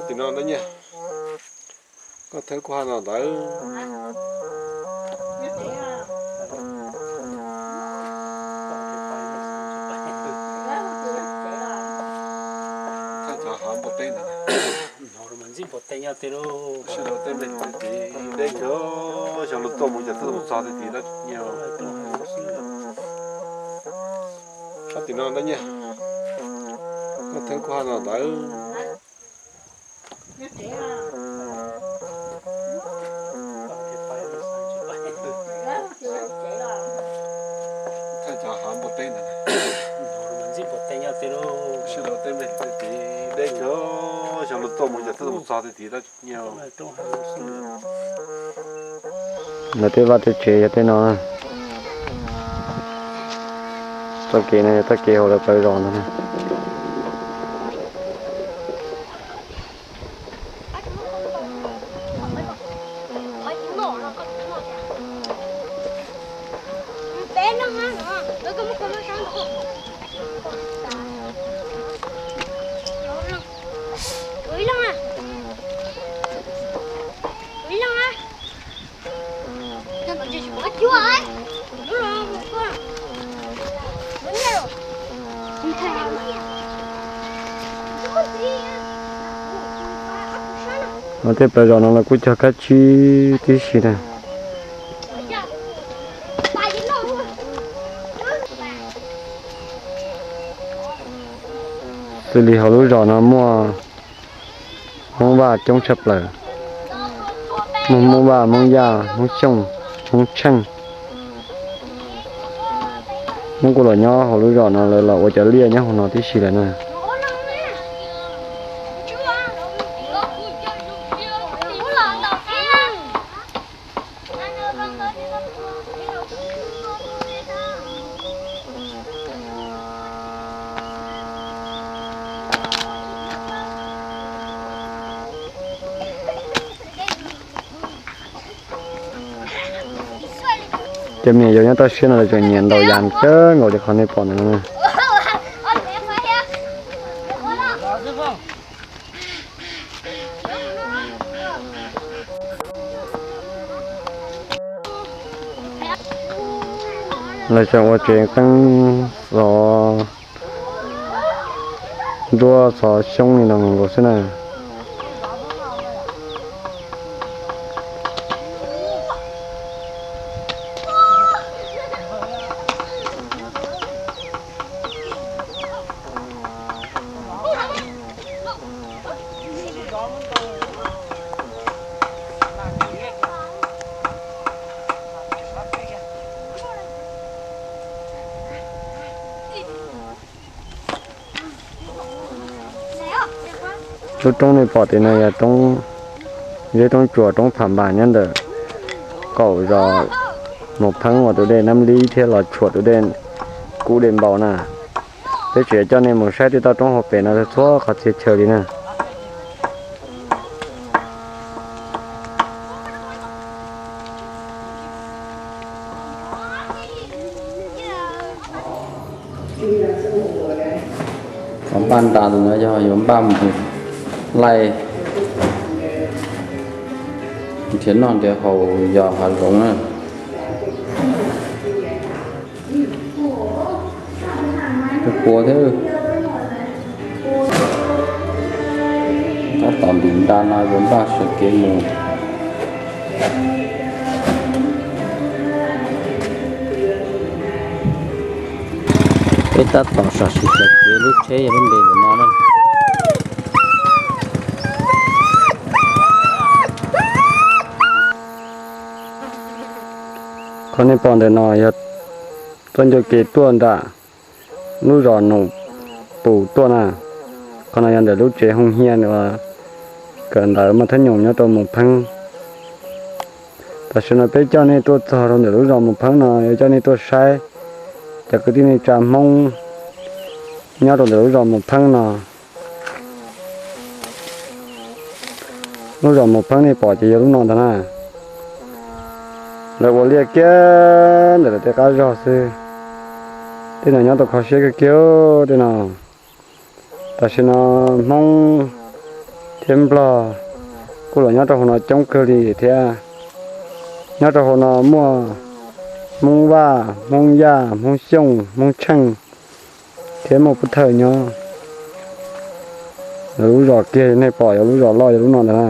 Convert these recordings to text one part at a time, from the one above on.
Tim no ntawd nyiaj, koj thawb kuj ha no ntawd. Thawb cov hav npua teb ntawd. Sawv daws tej me tim deb kawg, xyov luag tuaj mus cas twb mus txog tim tim no nyiaj. Sab tim no ntawd nyiaj, koj thawb kuj ha no ntawd. Thawb cov hav npua teb ntawd. Sawv daws tej me tim deb kawg, xyov luag tuaj mus cas twb mus txog tim tim no nyiaj. Lawv tej vaj tej tsev yog tej no. Txoj kev no yog txoj kev hauv lawv plawv zos ntag na. Mas tej plawv zos no los kuj cog kab tsib tib si na. Xws li hauv lub zos no muaj Hmoob Vaj coob tshaj plaws. Muaj Hmoob Vaj, Hmoob Yaj, Hmoob Xyooj, Hmoob Tsheej. Hmoob kuj los nyob hauv lub zos no, lawv los ua cov liaj nyob hauv no tib si lawm na. Cov me nyuam yaus nyob toj siab no lawv tseem nyiam ntaus yas kawg nkaus li qhov nej pom ntawm no na. Lawv tseem ua tsev qeej xov nruab xov xyoob li no nkaus xwb na. Lub roob nej pom tim no yog roob, zeb roob tsuas roob Pham Npas nyob ntawm kaum zos Mus Pheeb uas tus dej Nab Lib thiab los tshuam tus dej Kub Dej Npau na. Peb tseem yuav coj nej mus saib tej toj roob hauv pes no txhua qhov txhia chaw li na. Qhov npaj nra ntawm no yog yuav npaj mus laij nrhiav noj nrhiav haus yos hav zoov na. Tus puav thiab. Tab tom ntim nra no yuav npaj sawv kev mus. Peb tab tom sam sim sawv kev, lub tsheb yog lub npe ntawm no na. Qhov nej pom ntawm no yog txoj ncauj kev tuaj nram lub zos Num Pus tuaj na. Qhov no yog ntawm lub tsev Hoo Hia uas kawm ntawv maj thab nyoos nyob rau Mus Pheeb. Tam sim no peb coj nej tuaj txog rau ntawm lub zos Mus Pheeb no, yuav coj nej tuaj saib cov kwv tij neej tsa Hmoob nyob rau ntawm lub zos Mus Pheeb no. Lub zos Mus Pheeb nej pom ces yog lub no ntag na. Lawv ua liaj kiag ntawm lawv tej qab zog xwb. Tej no nyob tau kho siab kiag kiag tej no. Tam sim no Hmoob thiab Nplog kuj los nyob rau hauv no coob kawg li thiab. Nyob rau hauv no muaj Hmoob Vaj, Hmoob Yaj, Hmoob Xyooj, Hmoob Tsheej thiab muaj Pub Thawj nyob. Lawv lub zos kiag nej pom yog lub zos loj yog lub no ntag na.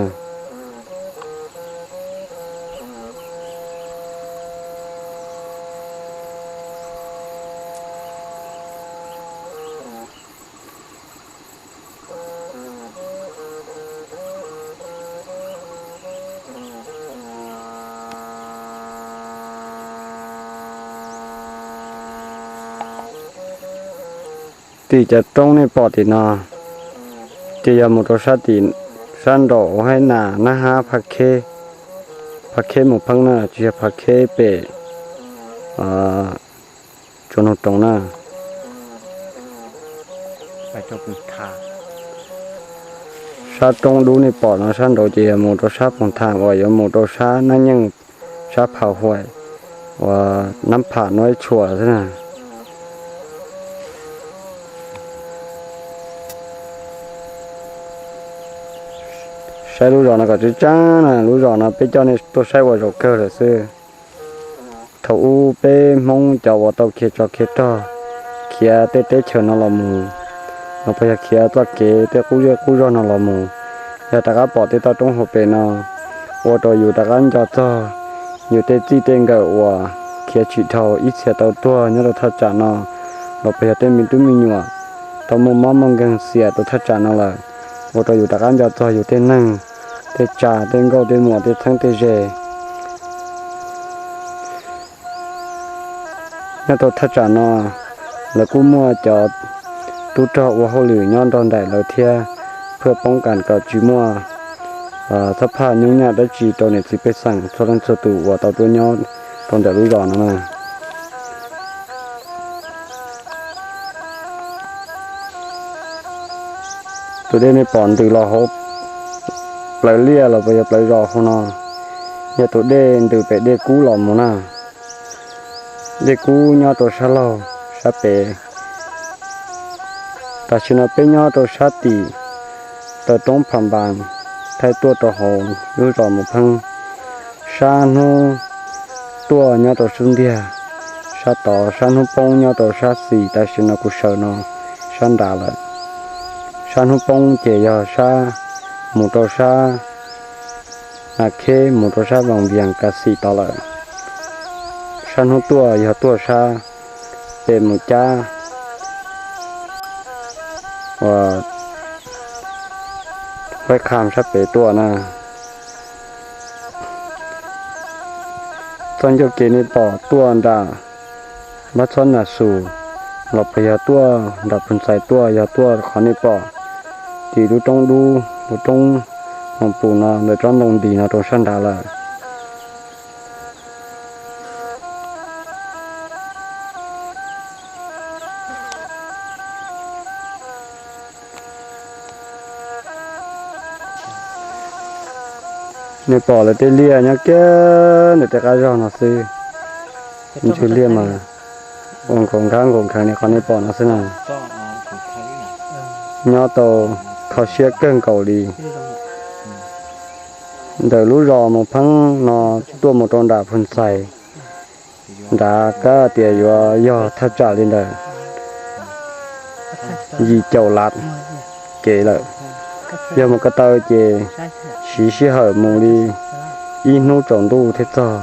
Tim cov roob nej pom tim no ces yog mus rau sab tim, sab nraum haib nas nab hab Phav Kheb mus pheeb na, tsis yog Phav Kheb pem Tsuas Noog Roos na. Sab roob dub nej pom no sab nraud ces yog mus rau sab Poos Tham uas yuav mus rau sab Nab Nyeej, sab Pham Huam uas Nab Pham no ib tshua xwb na. Saib lub zos no kom tseeb tseeb na, lub zos no peb coj nej tuaj saib ua zaum kawg lawm xwb. Thaum ub peb Hmoob cov uas tau khiav tsov khiav rog, khiav tej teb chaws no los mus, los puas yog khiav txoj kev tej qub zej qub zog no los mus, yog rov qab pom tej toj roob hauv pes no, ua rau yus rov qab nco txog yus tej txij tej nkawm uas khiav tsis dhau ib txhia tau tuag nyob rau thaj tsam no, los puas yog tej me tub me nyuam tau muaj mob muaj nkeeg xiam rau thaj tsam no lawm, ua rau yus rov qab nco txog yus tej neeg, tej tsa, tej nkauj, tej muam, tej txheeb tej ze. Nyob rau thaj tsam no, lawv kuj muaj cov tub rog ua hauj lwm nyob nrog nraim lawv thiab, phwj poob kam kom tsis muaj txhab phaj nyoob nyaj dab tsi rau niam txiv pej xeem txhua leej txhua tus uas tau tuaj nyob rau ntawm lub zos no na. Tus dej nej pom ntws los hauv plawv liaj los puas yog plawv zos hauv no, yog tus dej ntws pem Dej Kub los mus na. Dej Kub nyob rau sab laug sab pem. Tam sim no peb nyob rau sab tim taw roob Pham Npas, thaij tuaj rau hauv lub zos mus pheeb. Sab hnub tuaj nyob rau sab ntiag, sab tod sab hnub poob nyob rau sab xis tam sim no kuv sawv no sab nrad lawm. Sab hnub poob ces yog sab mus rau sab Nas Kheb mus rau sab Vaas Vias Kas Xis tod lawm. Sab hnub tuaj yog tuaj sab pem mus cab uas Huaib Qha sab pem tuaj na. Txoj ncauj kev nej pom tuaj nram Vaj Txhob Nas Xus los puas yog tuaj nram Phoos Xais tuaj, yog tuaj qhov nej pom tim lub roob dub, lub roob Moos Pus no ntawm tsob ntoo ntis no rau sab nrad lawm. Nej pom lawv tej liaj nyob kiag ntawm tej qab zog no xwb. Ntshe liaj mas ua nkaus nkab nkaus nkheev li qhov nej pom no xwb na. Nyob tau kho siab kawg nkaus li. Ntawm lub zos mus pheeb no tuaj mus rau nram Phoos Xais nrad, kab tias yuav yog thaj tsam li ntawm yim caum lav kev lawm. Yog mus ko taw ces siv sij hawm mus li ib hnub tsaus ntuj thiaj txog.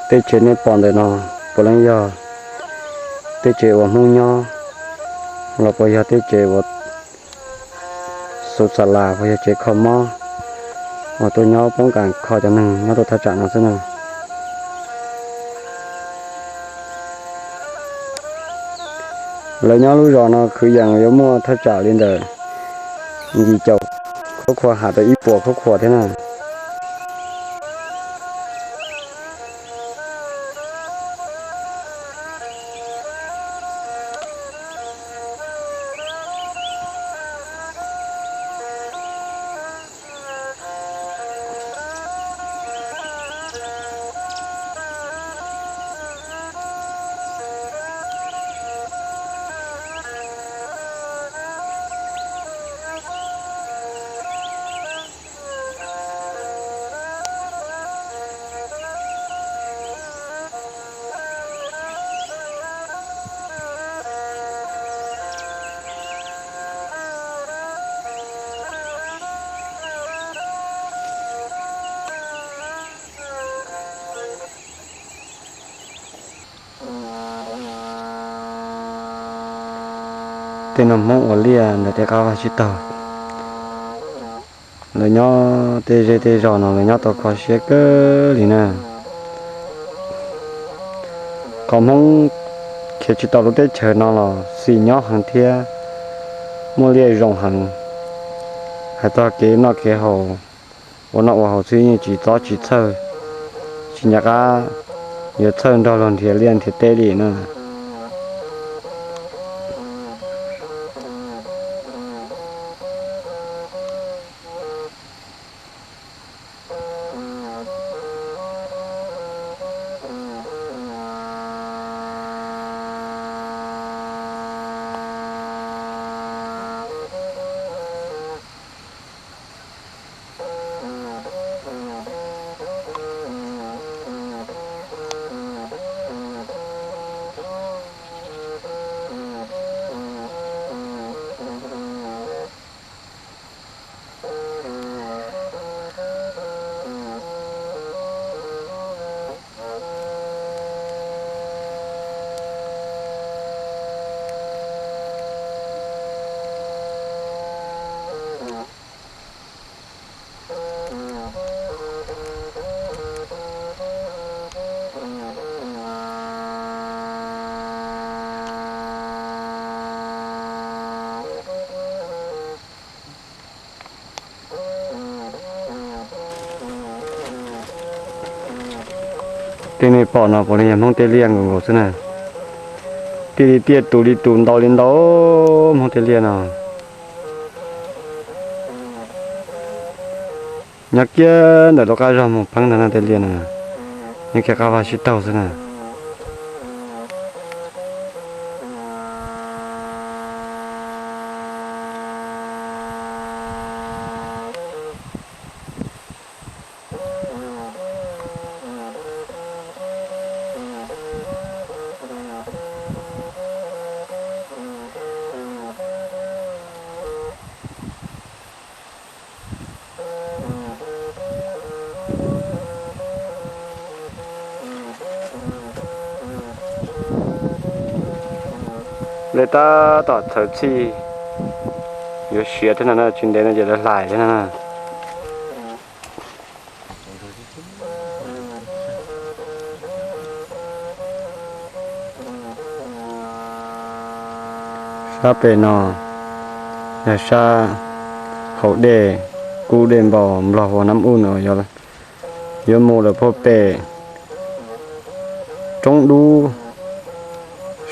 Tej tsev nej pom ntawm no puav leej yog tej tsev uas Hmoob nyob, los puas yog tej tsev uas xus xa las, puas yog tsev kho mob uas tuaj nyob poob kam kho cov neeg nyob rau thaj tsam no xwb na. Lawv nyob lub zos no kwv yees yuav muaj thaj tsam li ntawm yim caum khub khuas, has rau ib puas khub khuas thiab na. Tej no Hmoob ua liaj ntawm tej qab vaj tsib taug, lawv nyob tej zej tej zos no lawv nyob tau kho siab kawg li na. Qhov Hmoob khiav tsis tau lub teb chaws no los xis nyob heev thiab muaj liaj zoo heev. Hais txog kev noj kev haus, ua noj ua haus xwb yeej tsis txob tsis txhawj, tsis nco qab yuav txhawj nrog luag nrhiav liaj nrhiav teb li na. Tej nej pom no puav leej yog Hmoob tej liaj nkaus nkaus xwb na. Tiaj li tiaj, tus li tus, ntau li ntau, Hmoob tej liaj no. Nyob kiag ntawm lub qab zog mus pheeb ntawd na tej liaj no, nyob kiag qab vaj tsib taug xwb na. Lawv tab tom txhawv txhij yuav siav thiab no na, tsis ntev no ces lawv hlais thiab no na. Sab pem no yog sab hauv dej Kub Dej Npau, Nplog hu ua Nab Uj no, yuav mus lawm puag pem roob dub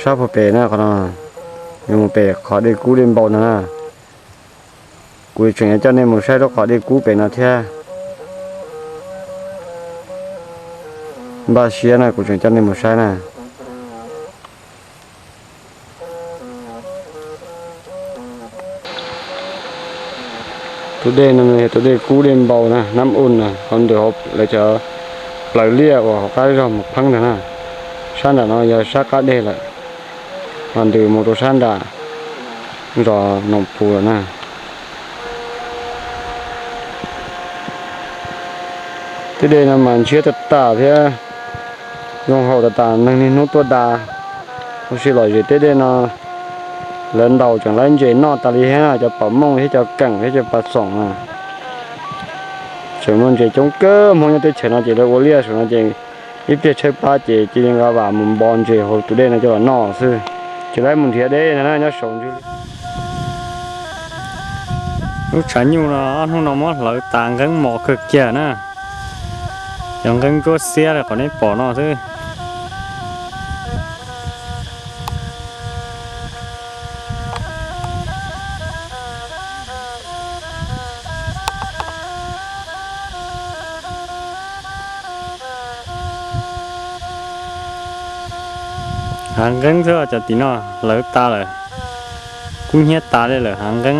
sab puag pem na, qhov no yuav mus pem qhov dej Kub Dej Npau no na. Kuv tseem yuav coj nej mus saib rau qhov dej kub pem no thiab. Npaj siab na, kuv tseem coj nej mus saib na. Tus dej no yog tus dej Kub Dej Npau na, Nab Uj na, hauv ntws hauv lawv cov plawv liaj uas hauv qab zog mus pheeb ntag na. Sab nram no yog sab qab deg lawm, ho ntws mus rau sab nram zos Noom Pus lawm na. Tej dej no mas ntshiab tag tas thiab zoo haus tas tas, neeg niaj hnub tuaj da. Ua si lom zem tej dej no lawv ntaus tseem laib ntses noj tas li thiab na, cov pom mooj thiab cov keem thiab cov pas xoom na. Tseem muaj ntses coob kawg, Hmoob nyob teb chaws no ces lawv ua liaj saum no ces ib pliag tshaib plab ces cia li nqa vam mus npo ntses hauv tus dej no coj los noj xwb. Ces lawv mus nrhiav deb no nyob saum ntsws li. Lub tshav nyuj no ob hnub no muab hlawv tas nqeeb mos kawg kiag na. Cov nqeeb ntsuab xiab li qhov nej pom no xwb. Hav nqeeb xwb, cov tim no hlawv tas lawm, kub hnyiab tas li lawm, hav nqeeb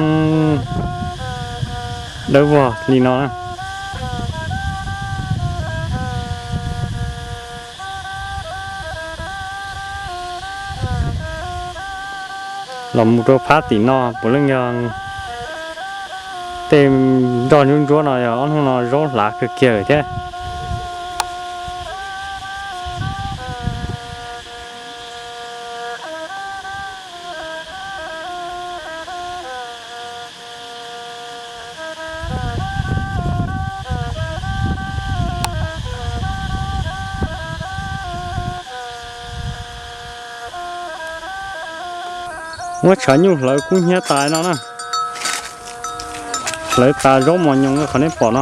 dawb vog li no na. Los mus rau phab tim no puav leej yog tej nroj ntsuab ntsuab no, yog ob hnub no zaub hlav kawg kiag lawm thiab. Muab tshav nyuj hlawv kub hnyiab tas no na. Hlawv tas zaub mos nyoos li qhov nej pom no.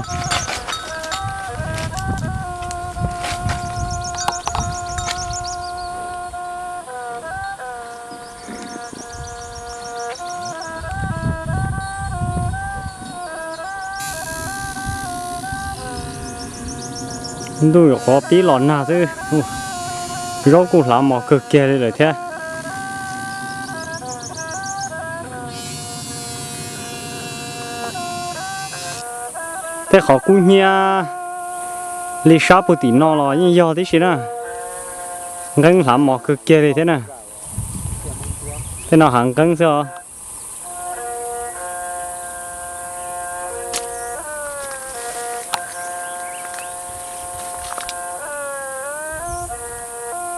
Ntuj yuav qhuav pib los nag xwb, zaub kuj hlav mos kawg kiag li lawm thiab. Tej qhov kub hnyiab li sab puag tim no los yeej yog tib si na. Nqeeb hlav mos kawg kiag li thiab na. Tej no hav nqeeb xwb os.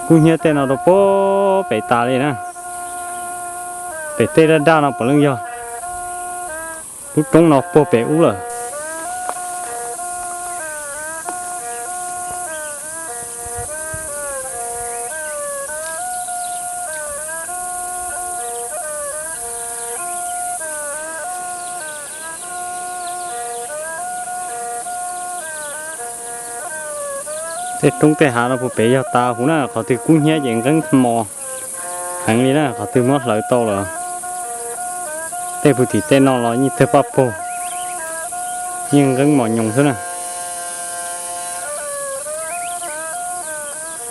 Kub hnyiab tej no rau puag pem tas li na. Pem tej daj daj no puav leej yog. Lub roob no puag pem ub lawm. Tej roob tej hav no puag pem yog tas huv na, qhov twg kub hnyiab ces nqeeb mos heev li na, qhov twg muab hlawv tau lawm. Tej puag tim tej no los yeej tawg paj paug, yeej nqeeb mos nyoos xwb na.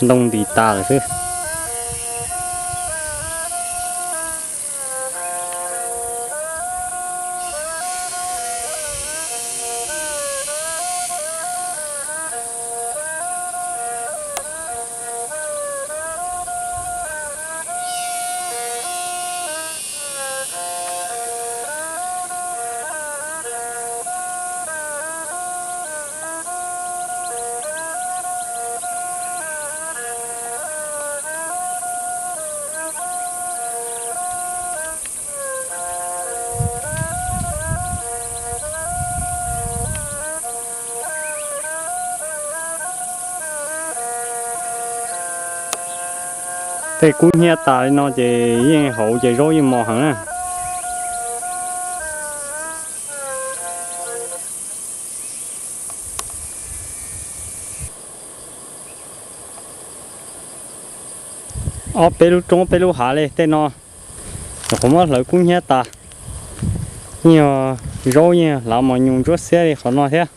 Ntoo ntis tas lawm xwb. Tej kub hnyiab tas li no ces yeej hauv ces zaub yeej mos heev na. Ob peb lub roob peb lub hav li tej no, nyuam qhuav muab hlawv kub hnyiab tas. Yeej yog zaub yeej hlav mos nyoos ntsuab xiab li qhov no thiab.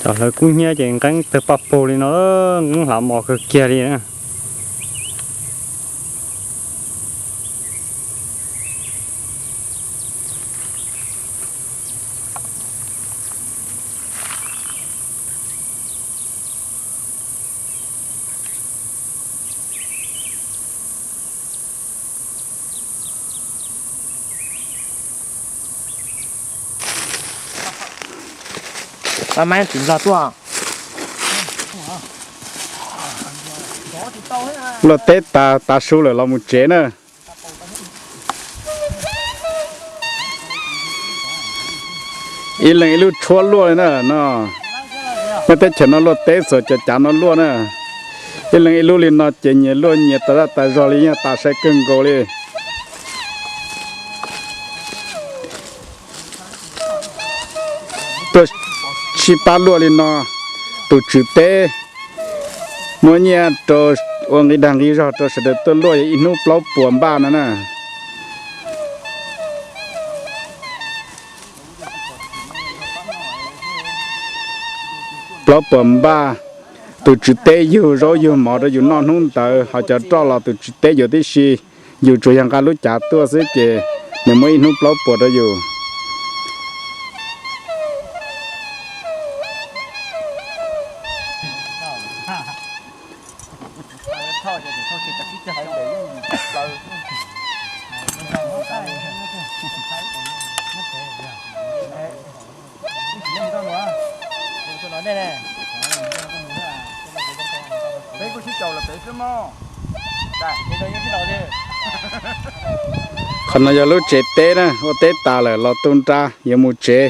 Cov hlawv kub hnyiab ces nqeeb tawg paj paug li no, nqeeb hlav mos kawg kiag li na. Pab mab tsis nplog tuaj. Luaj teb tas, tav su lawm los mus tsev na. Ib leeg ib lub tshuab luaj li na no. Nyob teb chaws no luaj teb txhua cov cav no luaj na. Ib leeg ib lub li no ces nyias luaj nyias tas zaj tas zog li, yeej tas sai kawg nkaus li. Tuaj sib pab luaj li no, tus tswv teb muab nyiaj rau, ua nqi dag nqi zog rau sawv daws tuaj luaj ib hnub plaub puas npaj no na. Plaub puas npaj, tus tswv teb yug zaub yug mov rau yus noj hnub ntawd, ho cov roj los tus tswv teb yuav tib si, yus tsuas yog nqa lub cav tuaj xwb ces nws muab ib hnub plaub puas rau yus. Peb kuj Qhov no yog lub tsev teb na, ua teb tas lawm los tu nra yuav mus tsev.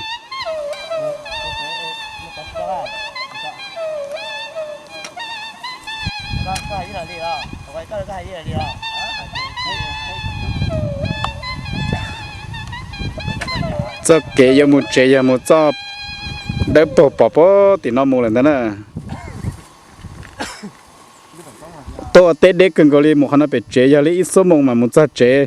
Txoj kev yuav mus tsev yog mus txoj dawb paug pom puag tim no mus lawm ntag na. Tuaj ua teb deb kawg nkaus li, mus qhov no pem tsev yog li ib xuab moos mas mus txog tsev.